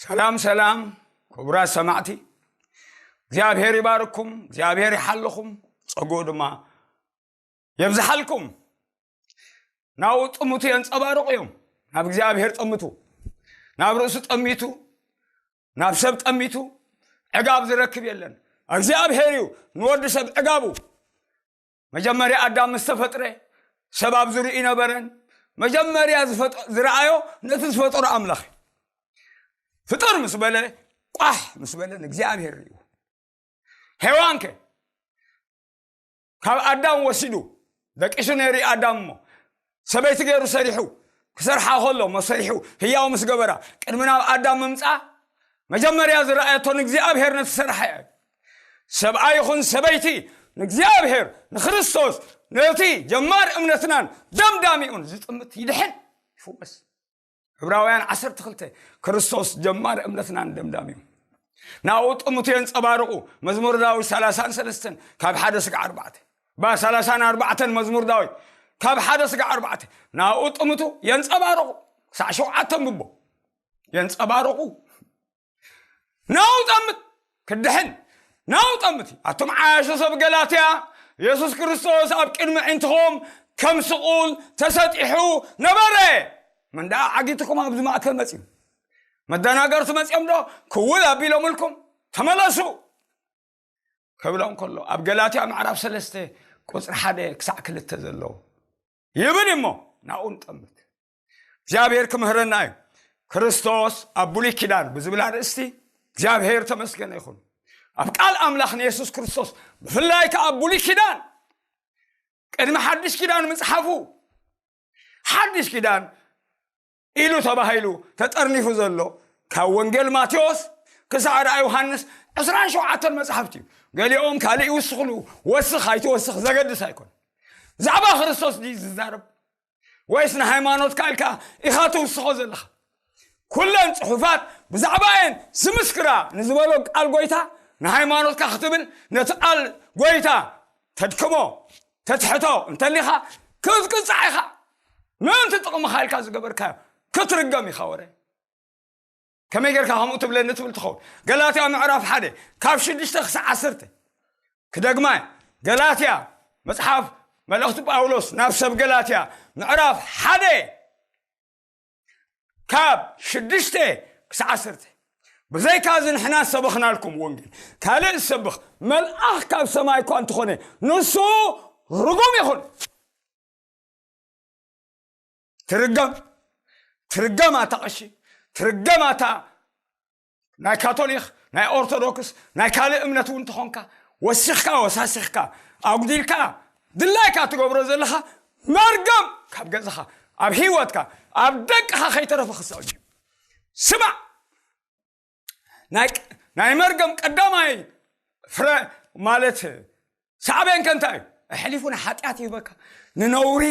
ሰላም ሰላም፣ ክቡራት ሰማዕቲ፣ እግዚኣብሔር ይባርኩም፣ እግዚኣብሔር ይሓልኹም፣ ጸጉኡ ድማ የብዝሓልኩም። ናብኡ ጥምቱ የንጸባርቑ እዮም። ናብ እግዚኣብሔር ጠምቱ። ናብ ርእሱ ጠሚቱ፣ ናብ ሰብ ጠሚቱ ዕጋብ ዝረክብ የለን። እግዚኣብሔር እዩ ንወዲ ሰብ ዕጋቡ። መጀመርያ ኣዳም ምስ ተፈጥረ ሰብ ኣብ ዙርኡ ይነበረን። መጀመርያ ዝፈጠ- ዝረኣዮ ነቲ ዝፈጠሮ ኣምላኽ እዩ። ፍጥር ምስ በለ፣ ቋሕ ምስ በለ ንእግዚኣብሔር ርእዩ። ሄዋንከ ካብ ኣዳም ወሲዱ ደቂሱ ነይሩ ኣዳም እሞ ሰበይቲ ገይሩ ሰሪሑ ክሰርሓ ከሎ እሞ ሰሪሑ ህያው ምስ ገበራ ቅድሚ ናብ ኣዳም ምምፃ መጀመርያ ዝረኣየቶ ንእግዚኣብሔር ነቲ ሰርሓ እያ። ሰብኣይ ይኹን ሰበይቲ ንእግዚኣብሔር ንክርስቶስ ነቲ ጀማር እምነትናን ደምዳሚኡን ዝጥምት ይድሕን ይፍወስ። ዕብራውያን ዓሰርተ ክልተ ክርስቶስ ጀማር እምነትናን ደምዳሚኡ ናብኡ ጥምቱ የንጸባርቑ። መዝሙር ዳዊት ሰላሳን ሰለስተን ካብ ሓደ ስጋዕ ኣርባዕተ ባ ሰላሳን ኣርባዕተን መዝሙር ዳዊት ካብ ሓደ ስጋዕ ኣርባዕተ ናብኡ ጥምቱ የንጸባርቑ። ክሳዕ ሸውዓተ ንብቦ። የንጸባርቑ። ናብኡ ጠምት ክድሕን ናብኡ ጠምት። ኣቱም ዓያሹ ሰብ ገላትያ፣ የሱስ ክርስቶስ ኣብ ቅድሚ ዕንትኹም ከም ስቑል ተሰጢሑ ነበረ። መን ደኣ ዓጊትኩም ኣብዚ ማእከል መጺኡ? መደናገርቲ መጺኦም ዶ ክውል ኣቢሎምልኩም? ተመለሱ ክብሎም ከሎ ኣብ ገላትያ ምዕራፍ ሰለስተ ቁጽሪ ሓደ ክሳዕ ክልተ ዘሎ ይብል እሞ ናብኡ ንጠምት። እግዚኣብሔር ክምህረና እዩ። ክርስቶስ ኣብ ብሉይ ኪዳን ብዝብል ኣርእስቲ እግዚኣብሔር ተመስገነ ይኹን። ኣብ ቃል ኣምላኽ ንየሱስ ክርስቶስ ብፍላይ ከኣ ኣብ ብሉይ ኪዳን ቅድሚ ሓድሽ ኪዳን ምጽሓፉ ሓድሽ ኪዳን ኢሉ ተባሂሉ ተጠርኒፉ ዘሎ ካብ ወንጌል ማቴዎስ ክሳዕ ራእይ ዮሃንስ ዕስራን ሸውዓተን መጽሓፍቲ እዩ። ገሊኦም ካልእ ይውስኽሉ፣ ወስኽ ኣይትወስኽ ዘገድስ ኣይኮን። ብዛዕባ ክርስቶስ ድዩ ዝዛረብ ወይስ ንሃይማኖትካ ኢልካ ኢኻ ትውስኾ ዘለኻ? ኩለን ጽሑፋት ብዛዕባ እየን ዝምስክራ ንዝበሎ ቃል ጎይታ ንሃይማኖትካ ክትብል ነቲ ቃል ጎይታ ተድክሞ ተትሕቶ እንተሊኻ ክትቅጻዕ ኢኻ። ምእንቲ ጥቕምኻ ኢልካ ዝገበርካዮ ክትርገም ኢኻ። ወረ ከመይ ጌርካ ከምኡ ትብለኒ ትብል ትኸውን። ገላትያ ምዕራፍ ሓደ ካብ ሽዱሽተ ክሳዕ ዓሰርተ ክደግማ እየ። ገላትያ መጽሓፍ መልእኽቲ ጳውሎስ ናብ ሰብ ገላትያ ምዕራፍ ሓደ ካብ ሽዱሽተ ክሳዕ ዓሰርተ። ብዘይካ እዚ ንሕና ሰበኽናልኩም ወንጌል ካልእ ዝሰብኽ መልኣኽ ካብ ሰማይ እኳ እንተኾነ ንሱ ርጉም ይኹን። ትርገም ትርገም ኣታ ቀሺ፣ ትርገም ኣታ ናይ ካቶሊክ፣ ናይ ኦርቶዶክስ፣ ናይ ካልእ እምነት እውን እንተኾንካ ወሲኽካ ወሳሲኽካ ኣጉዲልካ ድላይካ ትገብሮ ዘለኻ መርገም ካብ ገዛኻ ኣብ ህይወትካ ኣብ ደቅኻ ከይተረፈ ክሳብ እዩ። ስማዕ፣ ናይ ናይ መርገም ቀዳማይ ፍረ ማለት ሳዕቤን ከ እንታይ እዩ? ኣሕሊፉ ንሓጢኣት ይህበካ፣ ንነውሪ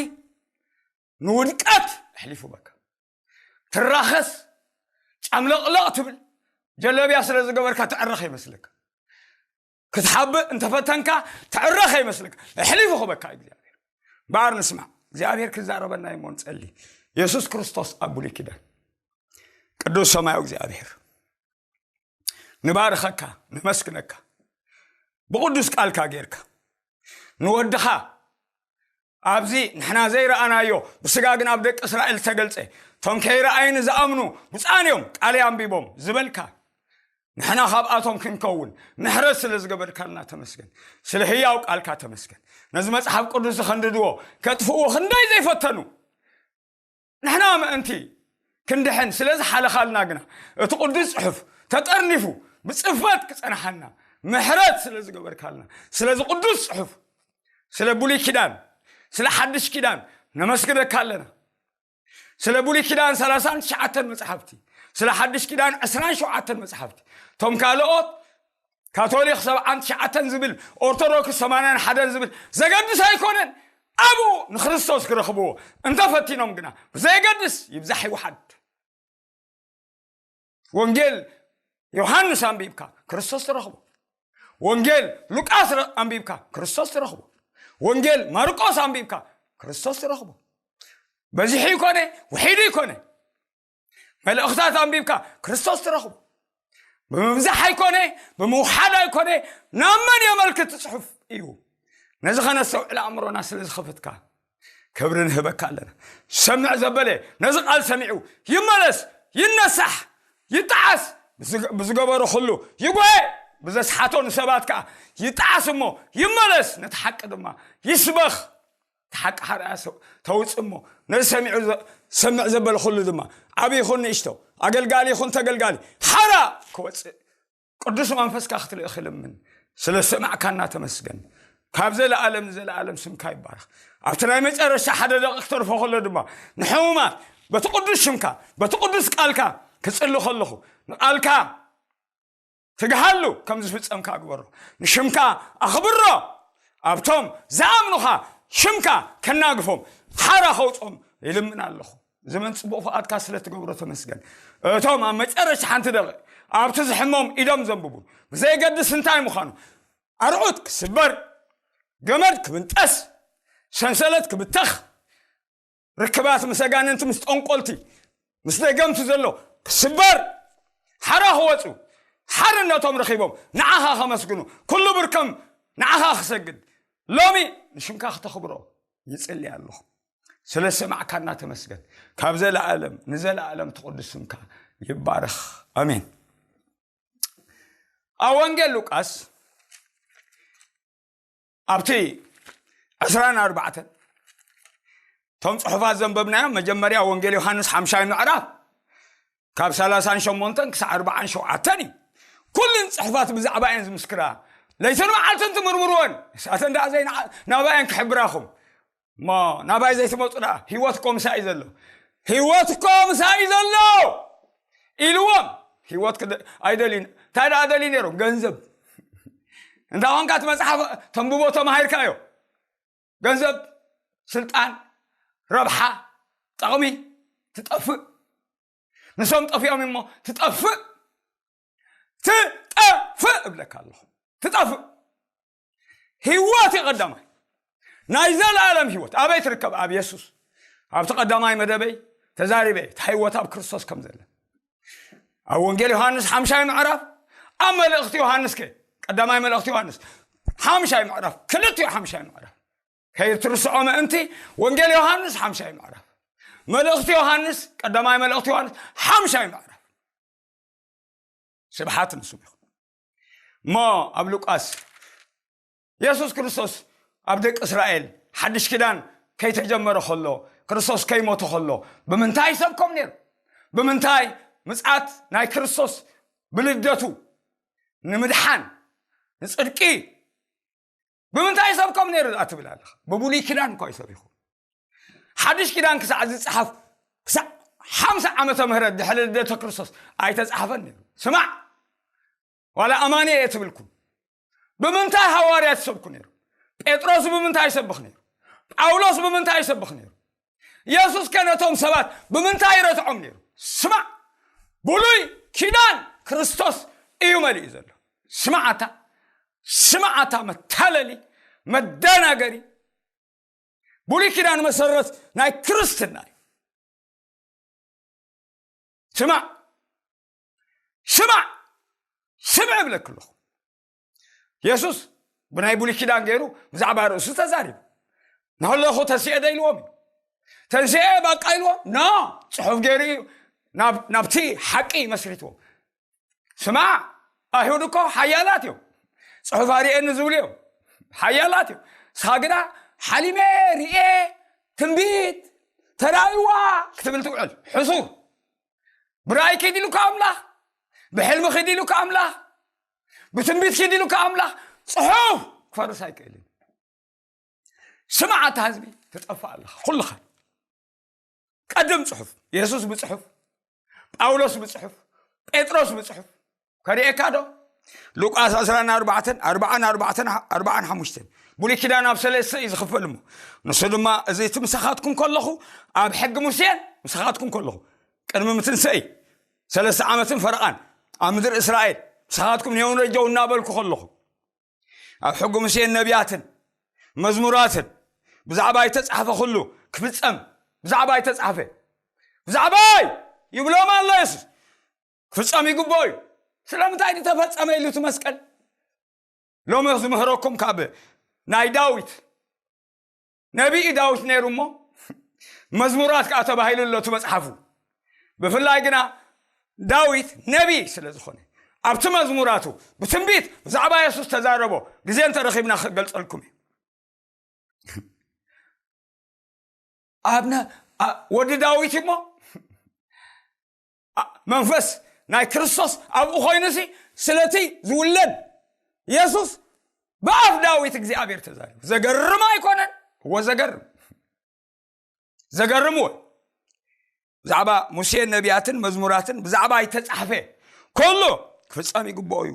ንውድቀት ኣሕሊፉ በካ። ትራኸስ ጨምለቕለቕ ትብል ጀለብያ ስለ ዝገበርካ ትዕረኽ ይመስለካ። ክትሓብእ እንተፈተንካ ትዕረኽ ይመስለካ። ኣሕሊፉ ክበካ እግዚኣብሔር። እምበኣር ንስማዕ፣ እግዚኣብሔር ክዛረበና እሞ ንጸሊ። የሱስ ክርስቶስ ኣብ ብሉይ ኪዳን ቅዱስ ሰማያዊ እግዚኣብሔር ንባርኸካ፣ ነመስግነካ። ብቕዱስ ቃልካ ጌርካ ንወድኻ ኣብዚ ንሕና ዘይረኣናዮ ብስጋ ግን ኣብ ደቂ እስራኤል ዝተገልጸ፣ እቶም ከይረኣዩኒ ዝኣምኑ ብፁዓን እዮም ቃለይ ኣንቢቦም ዝበልካ፣ ንሕና ካብኣቶም ክንከውን ምሕረት ስለ ዝገበርካልና ተመስገን። ስለ ህያው ቃልካ ተመስገን። ነዚ መጽሓፍ ቅዱስ ዝኸንድድዎ ከጥፍእዎ ክንደይ ዘይፈተኑ፣ ንሕና ምእንቲ ክንድሕን ስለ ዝሓለኻልና ግና እቲ ቅዱስ ጽሑፍ ተጠርኒፉ ብጽፈት ክጸንሓና ምሕረት ስለ ዝገበርካልና፣ ስለዚ ቅዱስ ጽሑፍ፣ ስለ ብሉይ ኪዳን፣ ስለ ሓድሽ ኪዳን ነመስግነካ ኣለና። ስለ ብሉይ ኪዳን ሰላሳን ትሽዓተን መጽሓፍቲ፣ ስለ ሓድሽ ኪዳን ዕስራን ሸውዓተን መጽሓፍቲ። እቶም ካልኦት ካቶሊክ ሰብዓን ትሽዓተን ዝብል፣ ኦርቶዶክስ ሰማንያን ሓደን ዝብል ዘገድስ ኣይኮነን። ኣብኡ ንክርስቶስ ክረኽብዎ እንተፈቲኖም ግና ብዘየገድስ ይብዛሕ ይውሓድ። ወንጌል ዮሃንስ ኣንቢብካ ክርስቶስ ትረኽቦ። ወንጌል ሉቃስ ረ- ኣንቢብካ ክርስቶስ ትረኽቦ። ወንጌል ማርቆስ ኣንቢብካ ክርስቶስ ትረኽቦ። በዚሑ ይኮነ ውሒዱ ይኮነ መልእኽታት ኣንቢብካ ክርስቶስ ትረኽቦ። ብምብዛሕ ኣይኮነ፣ ብምውሓድ ኣይኮነ፣ ናብ መን የመልክት ጽሑፍ እዩ? ነዚ ኸነስተውዕል ኣእምሮና ስለ ዝኸፈትካ ክብሪ ንህበካ ኣለና። ዝሰምዕ ዘበለ ነዚ ቃል ሰሚዑ ይመለስ፣ ይነሳሕ፣ ይጠዓስ፣ ብዝገበሮ ኩሉ ይጎየ፣ ብዘስሓቶ ንሰባት ከኣ ይጠዓስ እሞ ይመለስ፣ ነቲ ሓቂ ድማ ይስበኽ። እቲ ሓቂ ሓራ ተውፅእ እሞ ነዚ ሰሚዑ ሰምዕ ዘበለ ኩሉ ድማ ዓብዪ ይኹን ንእሽቶ ኣገልጋሊ ይኹን ተገልጋሊ ሓራ ክወፅእ ቅዱስ መንፈስካ ክትልእኽ ልምን። ስለ ሰማዕካና ተመስገን። ካብ ዘለኣለም ንዘለኣለም ስምካ ይባረኽ። ኣብቲ ናይ መጨረሻ ሓደ ደቂ ክተርፎ ከሎ ድማ ንሕሙማት በቲ ቅዱስ ሽምካ በቲ ቅዱስ ቃልካ ክጽሊ ከለኹ ንቃልካ ትግሃሉ ከም ዝፍጸምካ ግበሮ። ንሽምካ ኣኽብሮ። ኣብቶም ዝኣምኑኻ ሽምካ ከናግፎም ሓራ ከውጾም ይልምን ኣለኹ። እዚ መን ጽቡቕ ፍቓድካ ስለ ትገብሮ ተመስገን። እቶም ኣብ መጨረሻ ሓንቲ ደቂ ኣብቲ ዝሕሞም ኢዶም ዘንብቡ ብዘይገድስ እንታይ ምዃኑ ኣርዑት ክስበር፣ ገመድ ክብንጠስ፣ ሰንሰለት ክብተኽ፣ ርክባት ምስ ኣጋንንቲ ምስ ጠንቆልቲ ምስ ደገምቲ ዘሎ ክስበር፣ ሓራ ክወፁ፣ ሓርነቶም ረኺቦም ንዓኻ ከመስግኑ፣ ኩሉ ብርከም ንዓኻ ክሰግድ ሎሚ ንሽምካ ክተኽብሮ ይጽሊ ኣለኹ። ስለ ሰማዕካና ተመስገን። ካብ ዘለኣለም ንዘለኣለም ትቕዱስ ስምካ ይባረኽ። ኣሜን። ኣብ ወንጌል ሉቃስ ኣብቲ ዕስራን ኣርባዕተን እቶም ጽሑፋት ዘንበብናዮም መጀመርያ ወንጌል ዮሃንስ ሓምሻይ ምዕራፍ ካብ ሰላሳን ሸሞንተን ክሳዕ ኣርባዓን ሸውዓተን እዩ። ኩልን ጽሑፋት ብዛዕባ እየን ዝምስክራ። ለይትን መዓልትን ትምርምርወን። ንሳተን ደኣ ዘይንዓ-፣ ናባየን ክሕብራኹም። እሞ ናባይ ዘይትመጹ ደኣ ህይወት እኮ ምሳይ ዘሎ። ህይወት እኮ ምሳይ ዘሎ ኢልዎም። ህይወት ክደ-፣ ኣይደልዩን። እንታይ ደኣ ደልዩ ነይሮም? ገንዘብ። እንታ ኾንካ እቲ መጽሓፍ ተንብቦ ተማሂርካዮ። ገንዘብ፣ ስልጣን፣ ረብሓ፣ ጥቕሚ ትጠፍእ። ንሶም ጠፊኦም እሞ ትጠፍእ። ትጠፍእ እብለካ ኣለኹ። ትጠፍእ። ህይወት እዩ ቀዳማይ። ናይ ዘለኣለም ህይወት ኣበይ ትርከብ? ኣብ የሱስ። ኣብቲ ቀዳማይ መደበይ ተዛሪበ እየ። እታ ህይወት ኣብ ክርስቶስ ከም ዘለ። ኣብ ወንጌል ዮሃንስ ሓምሻይ ምዕራፍ፣ ኣብ መልእኽቲ ዮሃንስ ከ፣ ቀዳማይ መልእኽቲ ዮሃንስ ሓምሻይ ምዕራፍ፣ ክልቲኡ ሓምሻይ ምዕራፍ። ከይትርስዖ ምእንቲ ወንጌል ዮሃንስ ሓምሻይ ምዕራፍ። መልእኽቲ ዮሃንስ፣ ቀዳማይ መልእኽቲ ዮሃንስ ሓምሻይ ምዕራፍ። ስብሓት ንስሙ ይኹን። እሞ ኣብ ሉቃስ የሱስ ክርስቶስ ኣብ ደቂ እስራኤል ሓድሽ ኪዳን ከይተጀመረ ከሎ፣ ክርስቶስ ከይሞተ ከሎ፣ ብምንታይ ይሰብኮም ነይሩ? ብምንታይ ምጽኣት ናይ ክርስቶስ ብልደቱ ንምድሓን፣ ንጽድቂ፣ ብምንታይ ይሰብኮም ነይሩ ደኣ ትብል ኣለኻ? ብብሉይ ኪዳን እኳ ይሰቢኹ። ሓድሽ ኪዳን ክሳዕ ዝጸሓፍ፣ ክሳዕ ሓምሳ ዓመተ ምህረት ድሕሪ ልደተ ክርስቶስ ኣይተጻሕፈን ነይሩ። ስማዕ፣ ዋላ ኣማኒ እየ ትብልኩም። ብምንታይ ሃዋርያት ይሰብኩ ነይሩ? ጴጥሮስ ብምንታይ ይሰብኽ ነይሩ? ጳውሎስ ብምንታይ ይሰብኽ ነይሩ? የሱስ ከ ነቶም ሰባት ብምንታይ ይረትዖም ነይሩ? ስማዕ፣ ብሉይ ኪዳን ክርስቶስ እዩ መሊኡ ዘሎ። ስማዓታ፣ ስማዓታ መታለሊ፣ መደናገሪ። ብሉይ ኪዳን መሰረት ናይ ክርስትና እዩ። ስማዕ፣ ስማዕ፣ ስምዕ እብለክ ኣለኹ። የሱስ ብናይ ብሉይ ኪዳን ገይሩ ብዛዕባ ርእሱ ተዛሪቡ። ናለኹ ተንስኤ ዶ ኢልዎም እዩ? ተንስኤ ባቃ ኢልዎም? ኖ፣ ጽሑፍ ገይሩ እዩ ናብ-፣ ናብቲ ሓቂ መስሪትዎም። ስማዕ፣ ኣይሁድ እኮ ሓያላት እዮም። ጽሑፍ ኣርእየኒ ዝብሉ እዮም። ሓያላት እዮም። ንስኻ ግና ሓሊመ፣ ርእየ፣ ትንቢት ተራእይዋ ክትብል ትውዕል። ሕሱር። ብራእይ ኪድ ኢሉካ ኣምላኽ፣ ብሕልሚ ኪድ ኢሉካ ኣምላኽ፣ ብትንቢት ኪድ ኢሉካ ኣምላኽ፣ ጽሑፍ ክፈርስ ኣይክእልን። ስማዕ ኣታ ህዝቢ፣ ትጠፍእ ኣለኻ። ኩልኻ ቀድም ጽሑፍ፣ የሱስ ብጽሑፍ፣ ጳውሎስ ብጽሑፍ፣ ጴጥሮስ ብጽሑፍ። ከርእየካ ዶ? ሉቃስ ዕስራን ኣርባዕተን፣ ኣርባዓን ኣርባዕተን፣ ኣርባዓን ሓሙሽተን። ብሉይ ኪዳን ኣብ ሰለስተ እዩ ዝኽፈል እሞ። ንሱ ድማ፣ እዚ እቲ ምሳኻትኩም ከለኹ፣ ኣብ ሕጊ ሙሴን ምሳኻትኩም ከለኹ፣ ቅድሚ ምትንሰኢ ሰለስተ ዓመትን ፈረቓን ኣብ ምድሪ እስራኤል ምሳኻትኩም ኔው ነጀው እናበልኩ ከለኹ፣ ኣብ ሕጊ ሙሴን ነቢያትን መዝሙራትን ብዛዕባ ይተጻሕፈ ኩሉ ክፍጸም፣ ብዛዕባ ይተጻሕፈ፣ ብዛዕባይ ይብሎም ኣሎ የሱስ። ክፍጸም ይግብኦ እዩ። ስለምንታይ ድተፈጸመ ኢሉ እቲ መስቀል? ሎሚ ዝምህረኩም ካብ ናይ ዳዊት፣ ነቢይ ዳዊት ነይሩ እሞ መዝሙራት ከዓ ተባሂሉ ኣሎ እቲ መጽሓፉ። ብፍላይ ግና ዳዊት ነቢይ ስለ ዝኾነ ኣብቲ መዝሙራቱ ብትንቢት ብዛዕባ የሱስ ተዛረቦ። ግዜ እንተረኺብና ክገልጸልኩም እዩ። ኣብነ ወዲ ዳዊት እሞ መንፈስ ናይ ክርስቶስ ኣብኡ ኮይኑሲ ስለቲ ዝውለድ የሱስ ብኣፍ ዳዊት እግዚኣብሔር ተዛሪቡ። ዘገርም ኣይኮነን? እወ ዘገርም፣ ዘገርም እወ። ብዛዕባ ሙሴን ነቢያትን መዝሙራትን ብዛዕባ ይተጻሕፈ ከሎ ክፍጸም ይግብኦ እዩ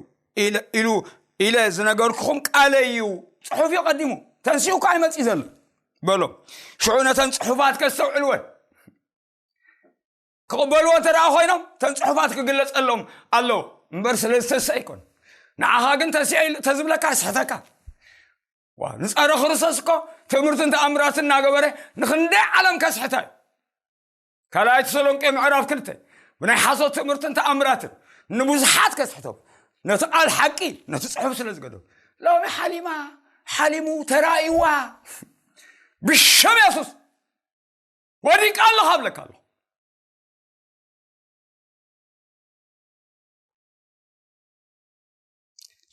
ኢሉ ኢለ ዝነገርኩኹም ቃለይ እዩ። ጽሑፍ እዩ ቀዲሙ፣ ተንሲኡ እኳ ኣይመጽእ ዘሎ በሎም። ሽዑ ነተን ጽሑፋት ከስተውዕልወን ክቕበልዎ እንተ ደኣ ኮይኖም፣ ተን ጽሑፋት ክግለጸሎም ኣለዎ እምበር ስለ ዝተስአ ኣይኮን። ንዓኻ ግን ተስአ ኢሉ ተዝብለካ ስሕተካ። ዋ፣ ንጸረ ክርስቶስ እኮ ትምህርትን ተኣምራትን እናገበረ ንኽንደይ ዓለም ከስሕታ እዩ። ካልኣይ ተሰሎንቄ ምዕራፍ ክልተ ብናይ ሓሶት ትምህርትን ተኣምራትን ንብዙሓት ከስሕቶም፣ ነቲ ቃል ሓቂ፣ ነቲ ጽሑፍ ስለ ዝገደሉ። ሎሚ ሓሊማ፣ ሓሊሙ ተራእይዋ ብሽም የሱስ ወዲቃ ኣለኻ እብለካ ኣለኹ።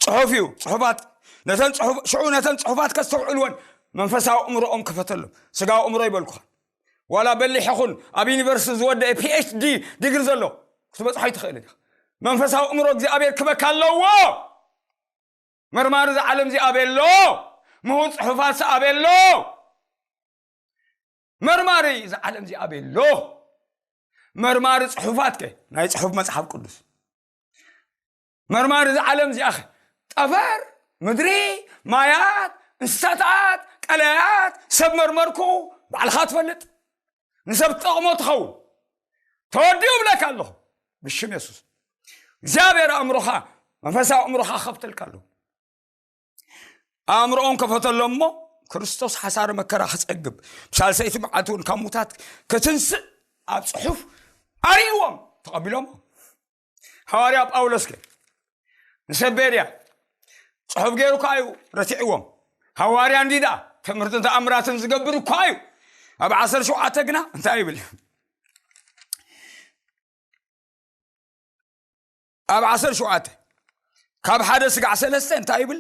ጽሑፍ እዩ። ጽሑፋት ነተን ጽሑፍ ሽዑ ነተን ጽሑፋት ከስተውዕልወን መንፈሳዊ እምሮኦም ክፈተሎም። ስጋዊ እምሮ ይበልኩኻ። ዋላ በሊሕ ይኹን ኣብ ዩኒቨርሲቲ ዝወደአ ፒ ኤች ዲ ዲግሪ ዘሎ ክትበጽሖ ኣይትኽእልን ኢኻ። መንፈሳዊ እምሮ እግዚኣብሔር ክበካ ኣለዎ። መርማሪ እዚ ዓለም እዚ ኣበይ ኣሎ? ምሁር ጽሑፋት ኣበይ ኣሎ? መርማሪ እዚ ዓለም እዚ ኣበይ ኣሎ? መርማሪ ጽሑፋት ከ ናይ ጽሑፍ መጽሓፍ ቅዱስ መርማሪ እዚ ዓለም እዚኣ ኸ ጠፈር፣ ምድሪ፣ ማያት፣ እንስሳታት፣ ቀላያት፣ ሰብ መርመርኩ፣ ባዕልኻ ትፈልጥ፣ ንሰብ ትጠቕሞ ትኸውን። ተወዲኡ እብለካ ኣለኹ ብሽም የሱስ። እግዚኣብሔር ኣእምሮኻ፣ መንፈሳዊ ኣእምሮኻ ክኸፍተልካ ኣለዎ። ኣእምሮኦም ከፈተሎም እሞ ክርስቶስ ሓሳረ መከራ ክጸግብ ብሳልሰይቲ መዓልቲ እውን ካብ ሙታት ክትንስእ ኣብ ጽሑፍ ኣርእይዎም። ተቐቢሎም። ሃዋርያ ጳውሎስ ከ ንሰብ ቤርያ ጽሑፍ ገይሩ እኳ እዩ ረቲዕዎም። ሃዋርያ እንዲ ደኣ ትምህርትን ተኣምራትን ዝገብር እኳ እዩ። ኣብ ዓሰርተ ሸውዓተ ግና እንታይ ይብል? ኣብ ዓሰርተ ሸውዓተ ካብ ሓደ ስጋዕ ሰለስተ እንታይ ይብል?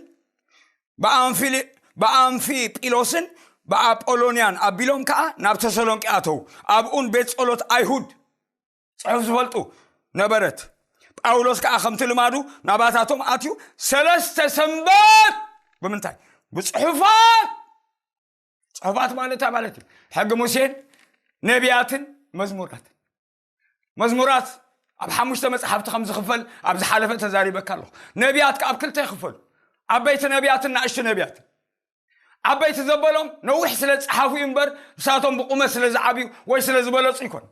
ብኣንፊሊ- ብኣንፊጲሎስን ብኣጶሎንያን ኣቢሎም ከዓ ናብ ተሰሎንቄ ኣተዉ። ኣብኡን ቤት ጸሎት ኣይሁድ ጽሑፍ ዝፈልጡ ነበረት። ጳውሎስ ከዓ ከምቲ ልማዱ ናባታቶም ኣትዩ ሰለስተ ሰንበት ብምንታይ? ብጽሑፋት። ጽሑፋት ማለት እንታይ ማለት እዩ? ሕጊ ሙሴን ነቢያትን መዝሙራትን። መዝሙራት ኣብ ሓሙሽተ መጽሓፍቲ ከም ዝኽፈል ኣብ ዝሓለፈ ተዛሪበካ ኣለኹ። ነቢያት ከኣ ኣብ ክልተ ይኽፈሉ። ዓበይቲ ነቢያትን ንኣሽቱ ነቢያትን። ዓበይቲ ዘበሎም ነዊሕ ስለ ዝጸሓፉ እዩ እምበር ንሳቶም ብቑመት ስለ ዝዓብዩ ወይ ስለ ዝበለጹ ይኮን።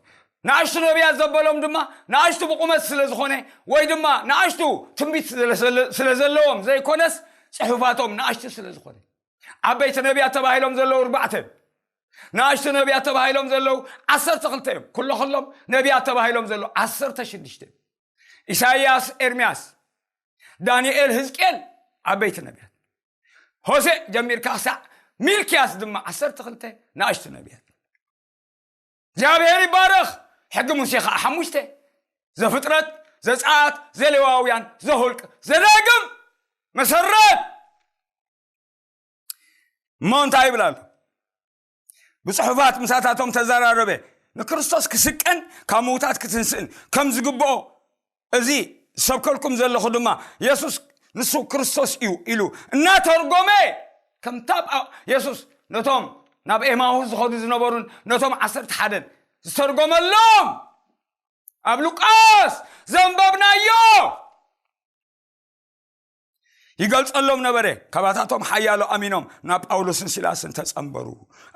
ንኣሽቱ ነቢያት ዘበሎም ድማ ንኣሽቱ ብቑመት ስለ ዝኾነ ወይ ድማ ንኣሽቱ ትንቢት ስለ- ስለ ዘለዎም ዘይኮነስ ጽሑፋቶም ንኣሽቱ ስለ ዝኾነ። ዓበይቲ ነቢያት ተባሂሎም ዘለዉ ኣርባዕተ እዮም። ንኣሽቱ ነቢያት ተባሂሎም ዘለዉ ዓሰርተ ክልተ እዮም። ኩሎ ኩሎም ነቢያት ተባሂሎም ዘለዉ ዓሰርተ ሽዱሽተ እዮም። ኢሳይያስ፣ ኤርምያስ፣ ዳንኤል፣ ህዝቅኤል ዓበይቲ ነቢያት። ሆሴዕ ጀሚርካ ክሳዕ ሚልክያስ ድማ ዓሰርተ ክልተ ንኣሽቱ ነቢያት። እግዚኣብሔር ይባረኽ። ሕጊ ሙሴ ኸዓ ሓሙሽተ፣ ዘፍጥረት፣ ዘጸኣት፣ ዘሌዋውያን፣ ዘሁልቅ፣ ዘዳግም፣ መሰረት። እሞ እንታይ ይብል ኣሎ? ብጽሑፋት ምሳታቶም ተዘራረበ። ንክርስቶስ ክስቀን ካብ ምዉታት ክትንስእን ከም ዝግብኦ እዚ ዝሰብከልኩም ዘለኹ ድማ የሱስ ንሱ ክርስቶስ እዩ ኢሉ እናተርጎመ ከምታ ጳ- የሱስ ነቶም ናብ ኤማሁስ ዝኸዱ ዝነበሩን ነቶም ዓሰርተ ሓደን ዝተርጎመሎም ኣብ ሉቃስ ዘንበብናዮ ይገልጸሎም ነበረ። ካባታቶም ሓያሎ ኣሚኖም ናብ ጳውሎስን ሲላስን ተጸንበሩ።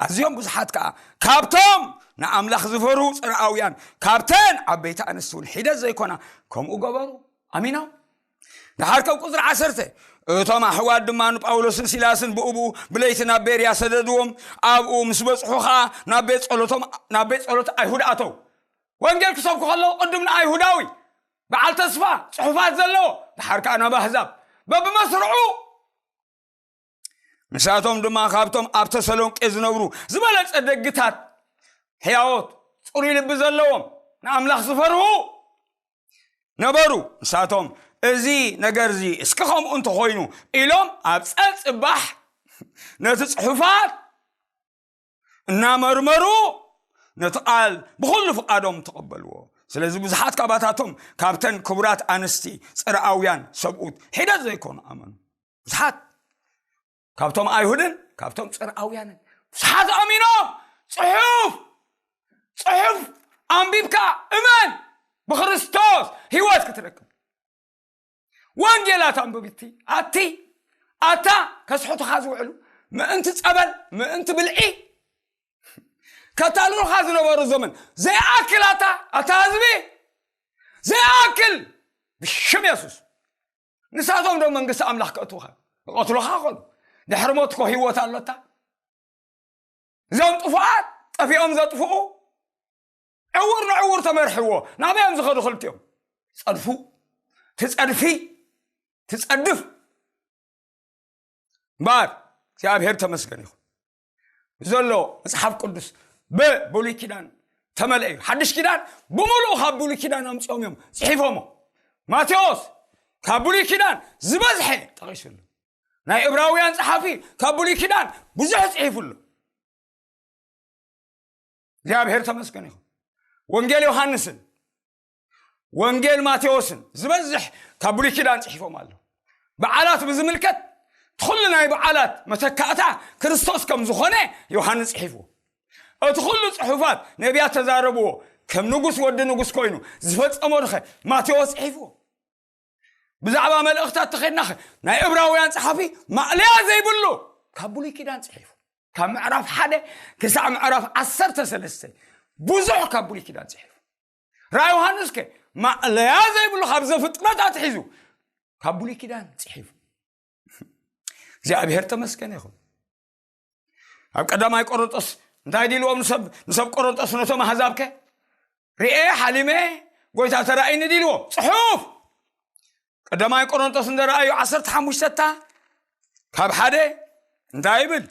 ኣዝዮም ብዙሓት ከኣ ካብቶም ንኣምላኽ ዝፈርሁ ጽርኣውያን ካብተን ዓበይቲ ኣንስቲ እውን ሒደት ዘይኮና ከምኡ ገበሩ፣ ኣሚኖም። ደሓር ከም ቁጽሪ ዓሰርተ እቶም ኣሕዋት ድማ ንጳውሎስን ሲላስን ብእብኡ ብለይቲ ናብ ቤርያ ሰደድዎም። ኣብኡ ምስ በጽሑ ኸኣ ናብ ቤት ጸሎቶም ናብ ቤት ጸሎት ኣይሁድ ኣተው። ወንጌል ክሰብኩ ከለዉ ቅድም ንኣይሁዳዊ በዓል ተስፋ ጽሑፋት ዘለዎ፣ ድሓር ከኣ ናብ ኣህዛብ በብመስርዑ። ንሳቶም ድማ ካብቶም ኣብ ተሰሎንቄ ዝነብሩ ዝበለጸ ደግታት፣ ሕያዎት፣ ጽሩይ ልቢ ዘለዎም፣ ንኣምላኽ ዝፈርሁ ነበሩ። ንሳቶም፣ "እዚ ነገር እዚ እስኪ ከምኡ እንተኾይኑ" ኢሎም ኣብ ጸጽባሕ ነቲ ጽሑፋት እናመርመሩ ነቲ ቃል ብኹሉ ፍቓዶም ተቐበልዎ። ስለዚ ብዙሓት ካባታቶም ካብተን ክቡራት ኣንስቲ ጽርኣውያን ሰብኡት ሒደት ዘይኮኑ ኣመኑ። ብዙሓት ካብቶም ኣይሁድን ካብቶም ጽርኣውያንን ብዙሓት ኣሚኖም። ጽሑፍ ጽሑፍ ኣንቢብካ እመን፣ ብክርስቶስ ህይወት ክትረክብ። ወንጌላት ኣንብብቲ ኣቲ ኣታ ከስሕቱኻ ዝውዕሉ ምእንቲ ጸበል ምእንቲ ብልዒ ከታልሉኻ ዝነበሩ ዘመን ዘይኣክል ኣታ ኣታ ህዝቢ ዘይኣክል ብሽም የሱስ ንሳቶም ዶ መንግስቲ ኣምላኽ ከእትውኻ ይቐትሉኻ ኾኑ። ድሕሪ ሞት እኮ ህይወት ኣሎታ። እዞም ጥፉኣት ጠፊኦም ዘጥፍኡ ዕውር ንዕውር ተመርሕዎ ናበይ እዮም ዝኸዱ ክልቲኦም? ጸድፉ ትጸድፊ ትጸድፍ እምበኣር እግዚኣብሔር ተመስገን ይኹን። ዘሎ መጽሓፍ ቅዱስ ብብሉይ ኪዳን ተመልአ እዩ። ሓድሽ ኪዳን ብምሉኡ ካብ ብሉይ ኪዳን ኣምጺኦም እዮም ጽሒፎሞ። ማቴዎስ ካብ ብሉይ ኪዳን ዝበዝሐ ጠቒሱሉ። ናይ እብራውያን ጸሓፊ ካብ ብሉይ ኪዳን ብዙሕ ጽሒፉሉ። እግዚኣብሔር ተመስገን ይኹን። ወንጌል ዮሃንስን ወንጌል ማቴዎስን ዝበዝሕ ካብ ብሉይ ኪዳን ጽሒፎም ኣለዉ። በዓላት ብዝምልከት እቲ ኩሉ ናይ በዓላት መተካእታ ክርስቶስ ከም ዝኾነ ዮሃንስ ጽሒፍዎ። እቲ ኩሉ ጽሑፋት ነቢያት ተዛረብዎ ከም ንጉስ ወዲ ንጉስ ኮይኑ ዝፈጸሞ ድኸ ማቴዎስ ጽሒፍዎ? ብዛዕባ መልእኽታት ተኸድናኸ ናይ እብራውያን ጸሓፊ ማእለያ ዘይብሉ ካብ ብሉይ ኪዳን ጽሒፉ ካብ ምዕራፍ ሓደ ክሳዕ ምዕራፍ ዓሰርተ ሰለስተ ብዙሕ ካብ ብሉይ ኪዳን ጽሒፉ። ራእይ ዮሃንስ ከ ማእለያ ዘይብሉ ካብ ዘፍጥረት ኣትሒዙ ካብ ብሉይ ኪዳን ጽሒፉ። እግዚኣብሔር ተመስገን ይኹን። ኣብ ቀዳማይ ቆሮንጦስ እንታይ ዲልዎም ንሰብ ንሰብ ቆሮንጦስ ነቶም ኣሕዛብከ ርኤ ሓሊመ ጎይታ ተራእይኒ ዲልዎ ጽሑፍ። ቀዳማይ ቆሮንጦስ እንደ ረኣዩ ዓሰርተ ሓሙሽተ ካብ ሓደ እንታይ ይብል?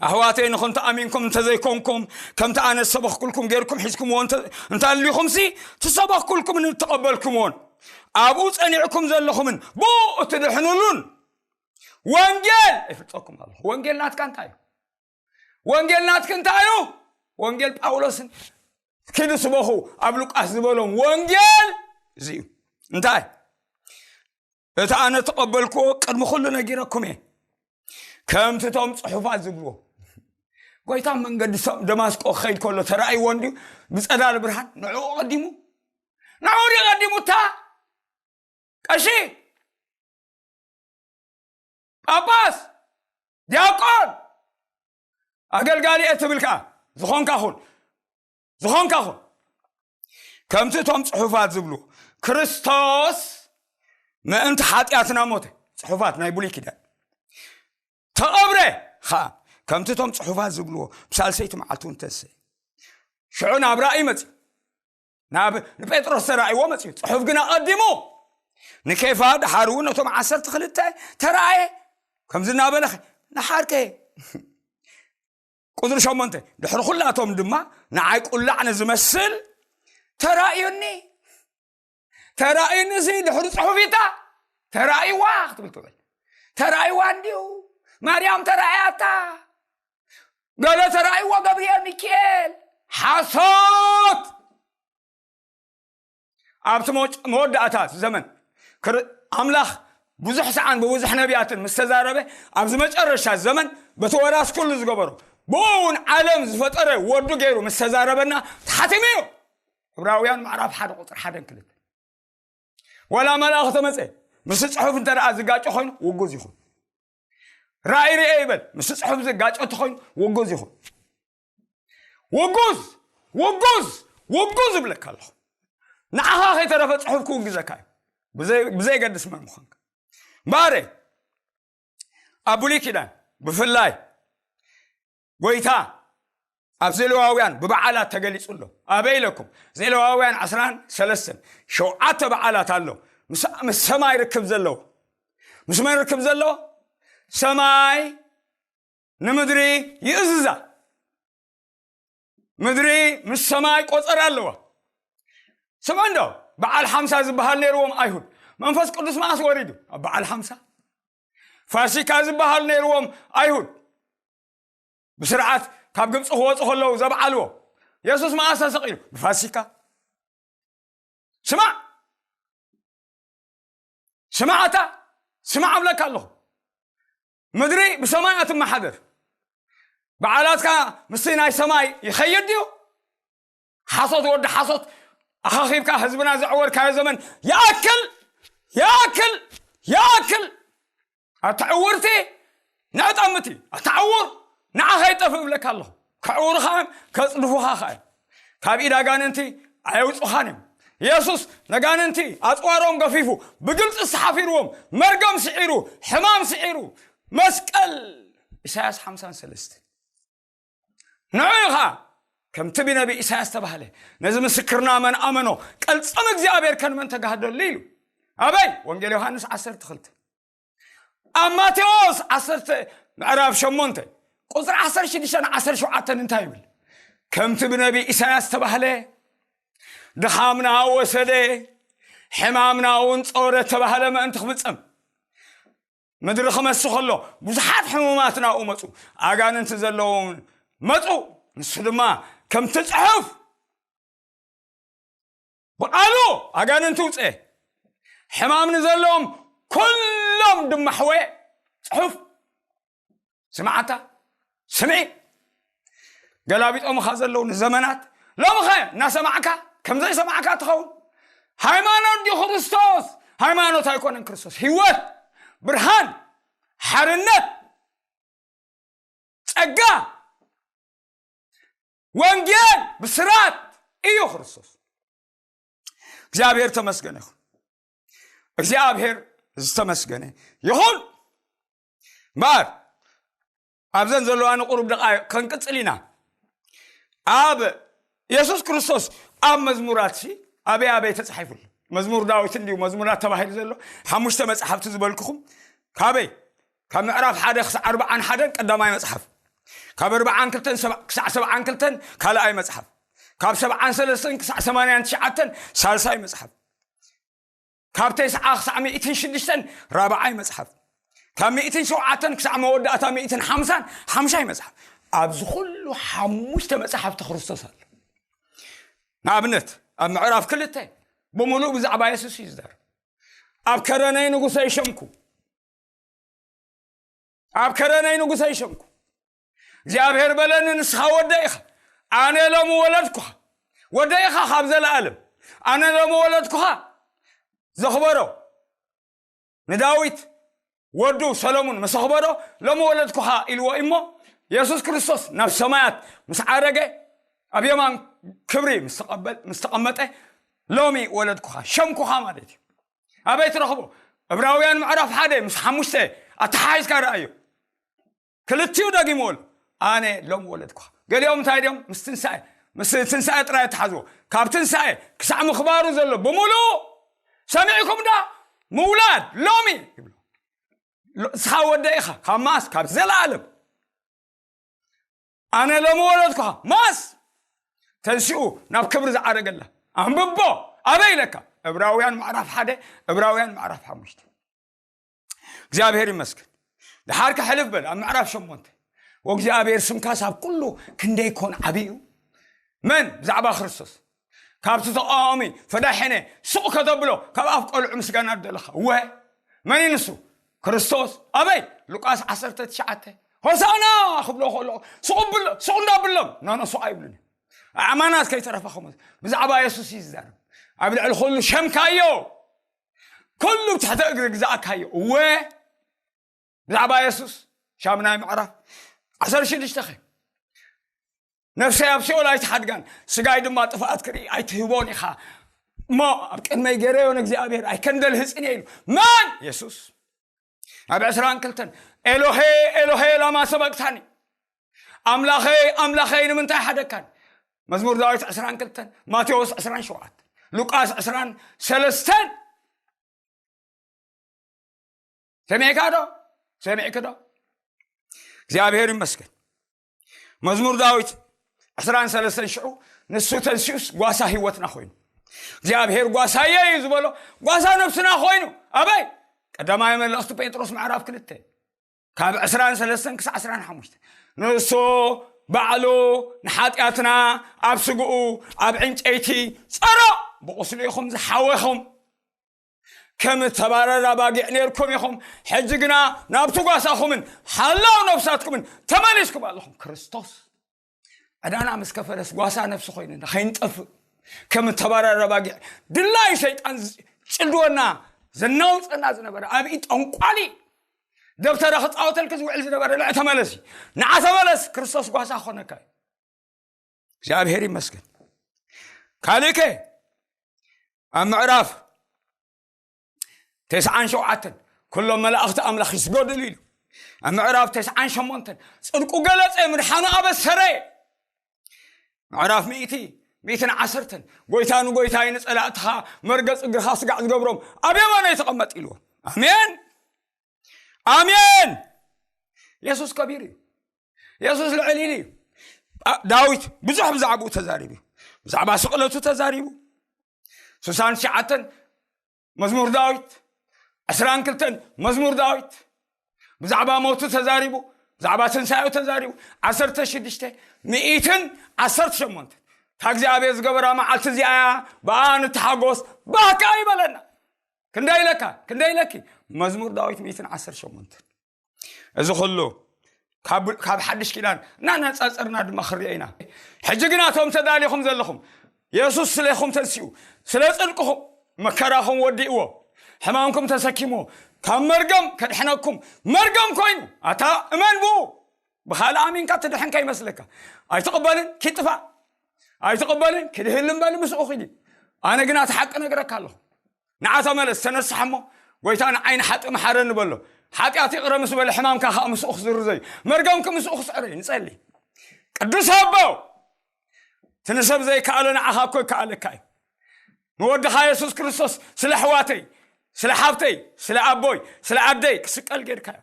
ኣሕዋተይ ንኹን ተኣሚንኩም እንተዘይኮንኩም ከምቲ ኣነ ዝሰበኽኩልኩም ጌርኩም ሒዝኩምዎ እንተ- እንተኣሊኹምሲ ትሰበኽኩልኩምን እተቐበልኩምዎን ኣብኡ ጸኒዕኩም ዘለኹምን ብኡ እትድሕኑሉን ወንጌል ይፍልጠኩም ኣለኹ። ወንጌል ናትካ እንታይ እዩ? ወንጌል ናትክ እንታይ እዩ? ወንጌል ጳውሎስን ኪዱ ስበኹ ኣብ ሉቃስ ዝበሎም ወንጌል እዚ እዩ። እንታይ እቲ ኣነ ተቐበልክዎ ቅድሚ ኩሉ ነጊረኩም እየ። ከምቲ እቶም ጽሑፋት ዝብልዎ ጎይታ መንገዲ ሰ- ደማስቆ ክኸይድ ከሎ ተራእይዎ እንድዩ ብጸዳል ብርሃን ንዕኡ ቀዲሙ ንዕኡ ድዩ ቀዲሙ እታ ቀሺ ጳጳስ ዲያቆን ኣገልጋሊ እየ ትብል ከዓ ዝኾንካ ኹን ዝኾንካ ኹን ከምቲ እቶም ጽሑፋት ዝብሉ ክርስቶስ ምእንቲ ሓጢኣትና ሞተ። ጽሑፋት ናይ ብሉይ ኪዳን ተቐብረ ኸዓ ከምቲ እቶም ጽሑፋት ዝብልዎ ብሳልሰይቲ መዓልቲ እውን ተሰ ሽዑ ናብ ራእይ መጽዩ ናብ ንጴጥሮስ ተራእይዎ መጽዩ። ጽሑፍ ግን ኣቐዲሙ ንኬፋ ድሓር እውን ነቶም ዓሰርተ ክልተ ተራእየ። ከምዚ እናበለ ንሓርከ ቁፅሪ ሸሞንተ ድሕሪ ኩላቶም ድማ ንዓይ ቁላዕ ንዝመስል ተራእዩኒ። ተራእዩኒ ሲ ድሕሪ ጽሑፊታ ተራእይዋ ክትብል ትብል ተራእይዋ እንዲዩ ማርያም ተራእያታ ገለ ተራእይዎ ገብርኤል ሚካኤል ሓሶት ኣብቲ መወዳእታ ዘመን ኣምላኽ ብዙሕ ሰዓን ብብዙሕ ነቢያትን ምስ ተዛረበ ኣብዚ መጨረሻ ዘመን በቲ ወራስ ኩሉ ዝገበሮ ብኡ እውን ዓለም ዝፈጠረ ወዱ ገይሩ ምስ ተዛረበና ተሓቲሙ እዩ። ዕብራውያን ምዕራፍ ሓደ ቁፅሪ ሓደን ክልተ ወላ መልኣኽ ተመፀ ምስ ፅሑፍ እንተ ዝጋጮ ኮይኑ ውጉዝ ይኹን ራእይ ርኤ ይበል ምስ ፅሑፍ ዝጋጨ እንተኮይኑ ውጉዝ ይኹን ውጉዝ ውጉዝ ውጉዝ እብለካ ኣለኹ። ንዓኻ ከይተረፈ ፅሑፍ ክውግዘካ እዩ ብዘይ- ብዘይገድስ መን ምዃንካ እምበኣረ ኣብ ብሉይ ኪዳን ብፍላይ ጎይታ ኣብ ዘሌዋውያን ብበዓላት ተገሊጹ ኣሎ። ኣበይ ኢለኩም? ዘሌዋውያን ዓስራን ሰለስተን ሸውዓተ በዓላት ኣሎ። ምስ ሰማይ ርክብ ዘለዎ፣ ምስ መን ርክብ ዘለዎ? ሰማይ ንምድሪ ይእዝዛ። ምድሪ ምስ ሰማይ ቆጸር ኣለዋ። ስምዑ እንዶ፣ በዓል ሓምሳ ዝበሃል ነይርዎም ኣይሁድ። መንፈስ ቅዱስ መዓስ ወሪዱ? ኣብ በዓል ሓምሳ። ፋሲካ ዝበሃል ነይርዎም ኣይሁድ፣ ብስርዓት ካብ ግብፂ ክወፁ ከለዉ ዘብዓልዎ። የሱስ መዓስ ተሰቒሉ? ብፋሲካ። ስማዕ፣ ስማዕታ፣ ስማዕ እብለካ ኣለኹ። ምድሪ ብሰማይ ኣትመሓደር። በዓላትካ ምስቲ ናይ ሰማይ ይኸይድ ድዩ? ሓሶት ወዲ ሓሶት ኣኻኺብካ ህዝብና ዘዕወርካዮ ዘመን ይኣክል፣ ይኣክል፣ ይኣክል። ኣታ ዕውርቲ ንዕጠምቲ፣ ኣታ ዕውር ንዓ ኸይጠፍእ እብለካ ኣለኹ። ከዕውሩኻ እዮም፣ ከጽድፉኻ ኸኣ እዮም። ካብ ኢድ ኣጋንንቲ ኣየውጹኻን እዮም። የሱስ ነጋንንቲ ኣጽዋሮም ገፊፉ ብግልጺ ተሓፊርዎም፣ መርገም ስዒሩ፣ ሕማም ስዒሩ፣ መስቀል። ኢሳያስ ሓምሳን ሰለስተ። ንዑ ኢኻ ከምቲ ብነቢ ኢሳያስ ተባህለ፣ ነዚ ምስክርና መን ኣመኖ፣ ቀልጽም እግዚኣብሔር ከን መን ተጋህደሉ ኢሉ። ኣበይ? ወንጌል ዮሃንስ ዓሰርተ ክልተ። ኣብ ማቴዎስ ዓሰርተ ምዕራፍ ሸሞንተ ቁጽሪ ዓሰርተ ሽዱሽተ ን ዓሰርተ ሸውዓተ እንታይ ይብል? ከምቲ ብነቢ ኢሳያስ ተባህለ፣ ድኻምና ወሰደ፣ ሕማምና እውን ጾረ ተባህለ ምእንቲ ክፍጸም። ምድሪ ክመስ ከሎ ብዙሓት ሕሙማት ናብኡ መጹ። ኣጋንንቲ ዘለዎም መጹ። ንሱ ድማ ከምቲ ጽሑፍ ብቓሉ ኣጋንንቲ ውጽኤ፣ ሕማም ንዘለዎም ኩሎም ድማ ሕወየ። ጽሑፍ ስማዓታ ስምዒ። ገላቢጦምኻ ዘለዉ ንዘመናት ሎምኸ እናሰማዕካ ከም ዘይሰማዕካ ትኸውን። ሃይማኖት ድዩ ክርስቶስ? ሃይማኖት ኣይኮነን ክርስቶስ። ህይወት፣ ብርሃን፣ ሓርነት፣ ጸጋ፣ ወንጌል፣ ብስራት እዩ ክርስቶስ። እግዚኣብሔር ተመስገነ ይኹን። እግዚኣብሔር ዝተመስገነ ይኹን። እምበኣር ኣብዘን ዘለዋ ንቁሩብ ደቓይቕ ክንቅጽል ኢና። ኣብ የሱስ ክርስቶስ ኣብ መዝሙራትሲ ኣበይ ኣበይ ተጻሒፉ ኣሎ? መዝሙር ዳዊት እንድዩ መዝሙራት ተባሂሉ ዘሎ። ሓሙሽተ መጽሓፍቲ ዝበልኩኹም ካበይ? ካብ ምዕራፍ ሓደ ክሳዕ ኣርብዓን ሓደን ቀዳማይ መጽሓፍ፣ ካብ ኣርብዓን ክልተን ሰብዓ-፣ ክሳዕ ሰብዓን ክልተን ካልኣይ መጽሓፍ፣ ካብ ሰብዓን ሰለስተን ክሳዕ ሰማንያን ትሽዓተን ሳልሳይ መጽሓፍ፣ ካብ ተስዓ ክሳዕ ሚእትን ሽዱሽተን ራብዓይ መጽሓፍ፣ ካብ ሚእትን ሸውዓተን ክሳዕ መወዳእታ ሚእትን ሓምሳን ሓምሻይ መጽሓፍ። ኣብዚ ኩሉ ሓሙሽተ መጽሓፍቲ ክርስቶስ ኣሎ። ንኣብነት ኣብ ምዕራፍ ክልተ ብምሉእ ብዛዕባ የሱስ እዩ ዝዛረብ። ኣብ ከረነይ ንጉሰይ ሸምኩ፣ ኣብ ከረነይ ንጉሰይ ሸምኩ። እግዚኣብሔር በለኒ፣ ንስኻ ወደይ ኢኻ፣ ኣነ ሎሚ ወለድኩኻ። ወደይ ኢኻ ካብ ዘለኣለም። ኣነ ሎሚ ወለድኩኻ። ዘኽበሮ ንዳዊት ወዱ ሰሎሙን ምስ ኣኽበሮ፣ ሎሚ ወለድኩኻ ኢልዎ እሞ፣ የሱስ ክርስቶስ ናብ ሰማያት ምስ ዓረገ፣ ኣብ የማን ክብሪ ምስ ተቐበል-፣ ምስ ተቐመጠ፣ ሎሚ ወለድኩኻ፣ ሸምኩኻ ማለት እዩ። ኣበይ ትረኽቦ? ዕብራውያን ምዕራፍ ሓደ ምስ ሓሙሽተ ኣተሓሒዝካ ረኣዮ። ክልቲኡ ደጊምዎ ኣሎ። ኣነ ሎም ወለድኩኻ። ገሊኦም እንታይ ድዮም? ምስ ትንሳኤ፣ ምስ ትንሳኤ ጥራይ ኣተሓዝዎ። ካብ ትንሳኤ ክሳዕ ምኽባሩ ዘሎ ብምሉእ ሰሚዕኩም ዶ? ምውላድ ሎሚ ይብሉ። ሎ-፣ ንስኻ ወደ ኢኻ፣ ካብ መኣስ? ካብ ዘለኣለም። ኣነ ሎሚ ወለድኩኻ። መኣስ? ተንሲኡ ናብ ክብሪ ዝዓረገላ። ኣንብቦ። ኣበይ ኢለካ? ዕብራውያን ምዕራፍ ሓደ፣ ዕብራውያን ምዕራፍ ሓሙሽተ። እግዚኣብሔር ይመስገን። ደሓር ክሕልፍ በል ኣብ ምዕራፍ ሸሞንተ። ወእግዚኣብሔር ስምካስ ኣብ ኩሉ ክንደይ ኮን ዓብዩ። መን? ብዛዕባ ክርስቶስ። ካብቲ ተቃዋሚ ፈዳሒነ ሱቕ ከተብሎ ካብ ኣፍ ቆልዑ ምስጋና ደለኻ። ወ-፣ መን እዩ ንሱ? ክርስቶስ። ኣበይ? ሉቃስ ዓሰርተ ትሽዓተ። ሆሳዕና ክብሎ ከሎ ሱቕ ብል-፣ ሱቕ እንዳብሎም። ኖ፣ ኖ፣ ሱቕ ኣይብሉን። ኣማናት ከይተረፈ ከምኡ ብዛዕባ የሱስ እዩ ዝዛረብ። ኣብ ልዕሊ ኩሉ ሸምካዮ። ኩሉ ትሕቲ እግሪ ግዛእካዮ። እወ፣ ብዛዕባ የሱስ ሻምናይ ምዕራፍ ዓሰርተ ሽዱሽተ ኸ፣ ነፍሰይ ኣብ ሲኦል ኣይትሓድጋን፣ ስጋይ ድማ ጥፍኣት ክርኢ ኣይትህቦን ኢኻ። እሞ ኣብ ቅድመይ ገይረዮ ንእግዚኣብሔር ኣይከንደልህጽን እየ ኢሉ። መን? የሱስ። ኣብ ዕስራን ክልተን፣ "ኤሎሄ፣ ኤሎሄ፣ ላማ ሰበቅታኒ?" ኣምላኸይ ኣምላኸይ ንምንታይ ሓደካን? መዝሙር ዳዊት ዕስራን ክልተን፣ ማቴዎስ ዕስራን ሸውዓተን፣ ሉቃስ ዕስራን ሰለስተን። ሰሚዕካ ዶ? ሰሚዕክ ዶ? እግዚኣብሔር ይመስገን። መዝሙር ዳዊት ዕስራን ሰለስተን ሽዑ፣ ንሱ ተንሲኡስ ጓሳ ህይወትና ኮይኑ፣ እግዚኣብሔር ጓሳየ እዩ ዝበሎ፣ ጓሳ ነፍስና ኮይኑ። ኣበይ? ቀዳማይ መልእኽቲ ጴጥሮስ ምዕራፍ ክልተ፣ ካብ ዕስራን ሰለስተን ክሳዕ ዕስራን ሓሙሽተ። ንሱ ባዕሉ ንሓጢኣትና ኣብ ስግኡ ኣብ ዕንጨይቲ ጸሮ፣ ብቑስሉ ኢኹም ዝሓወኹም። ከም እተባረረ ኣባጊዕ ነርኩም ኢኹም፣ ሕጂ ግና ናብቲ ጓሳኹምን ሓላው ነፍሳትኩምን ተመሊስኩም ኣለኹም። ክርስቶስ ዕዳና ምስ ከፈለስ ጓሳ ነፍሲ ኮይንና ከይንጠፍእ፣ ከም እተባረረ ኣባጊዕ ድላይ ሰይጣን ዝ-፣ ጭልድወና ዘናውፀና ዝነበረ ኣብ ኢድ ጠንቋሊ ደብተራ ክፃወተልክ ዝውዕል ዝነበረ፣ ንዕ ተመለሲ፣ ንዓ ተመለስ፣ ክርስቶስ ጓሳ ክኾነካ እዩ። እግዚኣብሔር ይመስገን። ካልእከ ኣብ ምዕራፍ ተስዓን ሸውዓተን፣ ኩሎም መላእኽቲ ኣምላኽ ይስገዱሉ ኢሉ። ኣብ ምዕራፍ ተስዓን ሸሞንተን፣ ጽድቁ ገለጸ፣ ምድሓኑ ኣበሰረ። ምዕራፍ ሚእቲ፣ ሚእትን ዓሰርተን፣ ጎይታ ንጎይታይ፣ ንጸላእትኻ መርገጽ እግርኻ ስጋዕ ዝገብሮም ኣብ የማነይ ተቐመጥ ኢልዎ። ኣሜን፣ ኣሜን። የሱስ ከቢር እዩ። የሱስ ልዕል ኢሉ እዩ። ኣ-፣ ዳዊት ብዙሕ ብዛዕባኡ ተዛሪቡ እዩ። ብዛዕባ ስቕለቱ ተዛሪቡ። ስሳን ትሽዓተን መዝሙር ዳዊት፣ ዕስራን ክልተን መዝሙር ዳዊት፣ ብዛዕባ ሞቱ ተዛሪቡ፣ ብዛዕባ ትንሳኤኡ ተዛሪቡ። ዓሰርተ ሽዱሽተ፣ ሚእትን ዓሰርተ ሸሞንተን፣ እታ እግዚኣብሔር ዝገበራ መዓልቲ እዚኣ እያ፣ ብኣ ንተሓጎስ፣ ባህ ከኣ ይበለና። ክንደይ ኢለካ፣ ክንደይ ኢለኪ? መዝሙር ዳዊት ሚእትን ዓሰርተ ሸሞንተን። እዚ ኩሉ ካብ፣ ካብ ሓድሽ ኪዳን እናነጻጸርና ድማ ክንሪኦ ኢና። ሕጂ ግና እቶም ተዳሊኹም ዘለኹም፣ የሱስ ስሌኹም ተንሲኡ፣ ስለ ጽድቅኹም መከራኹም ወዲእዎ፣ ሕማምኩም ተሰኪምዎ፣ ካብ መርገም ከድሕነኩም መርገም ኮይኑ፣ ኣታ እመን ብኡ። ብኻልእ ኣሚንካ ትድሕን ከይመስለካ። ኣይትቕበልን፣ ኪድ ጥፋእ። ኣይትቕበልን፣ ኪድ ህልም በል፣ ምስኡ ኺዲ። ኣነ ግና እቲ ሓቂ ነግረካ ኣለኹ። ንዓ ተመለስ፣ ተነስሕ እሞ፣ ጎይታ ንዓይ ንሓጥእ መሓረኒ በሎ። ሓጢኣት ይቕረ ምስ በለ፣ ሕማምካ ኸኣ ምስኡ ክዝርዘዩ፣ መርገምኪ ምስኡ ክስዕረ እዩ። ንጸሊ። ቅዱስ ኣቦ፣ እቲ ንሰብ ዘይከኣሎ ንዓኻ እኮ ይከኣለካ እዩ። ንወድኻ የሱስ ክርስቶስ ስለ ኣሕዋተይ፣ ስለ ሓብተይ፣ ስለ ኣቦይ፣ ስለ ኣደይ ክስቀል ጌርካዮ።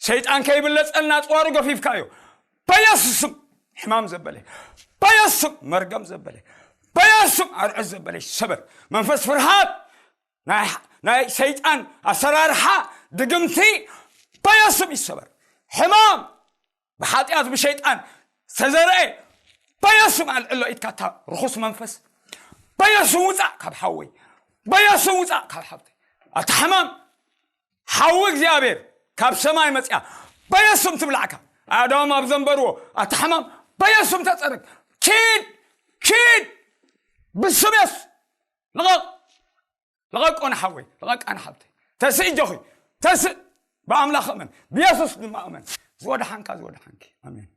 ሰይጣን ከይብለጸልና ጽዋሩ ገፊፍካዮ። በየሱስ ስም ሕማም ዘበለ፣ በየሱስ ስም መርገም ዘበለ፣ በየሱስ ስም ኣርዑት ዘበለ ይሰበር። መንፈስ ፍርሃት፣ ናይ፣ ናይ ሰይጣን ኣሰራርሓ፣ ድግምቲ በየሱስ ስም ይሰበር። ሕማም ብሓጢኣት ብሸይጣን ዝተዘርአ በየሱስ ስም ኣልዕሎ ኢድካ፣ እታ ርኹስ መንፈስ በየሱስ ስም ውጻእ ካብ ሓወይ፣ በየሱስ ስም ውጻእ ካብ ሓብተይ። ኣታ ሕማም ሓዊ እግዚኣብሔር ካብ ሰማይ መጽያ በየሱስ ስም ትብላዕካ። ኣዳም ኣብ ዘንበርዎ ኣታ ሕማም በየሱስ ስም ተጸረግ። ኪድ፣ ኪድ፣ ብስም የሱስ ልቐቕ፣ ልቐቅ። ኣነ ሓወይ፣ ልቐቅ። ኣነ ሓብተይ፣ ተስእ እጆኺ፣ ተስእ። ብኣምላኽ እመን፣ ብየሱስ ድማ እመን። ዝወድሓንካ፣ ዝወድሓንኪ። ኣሜን።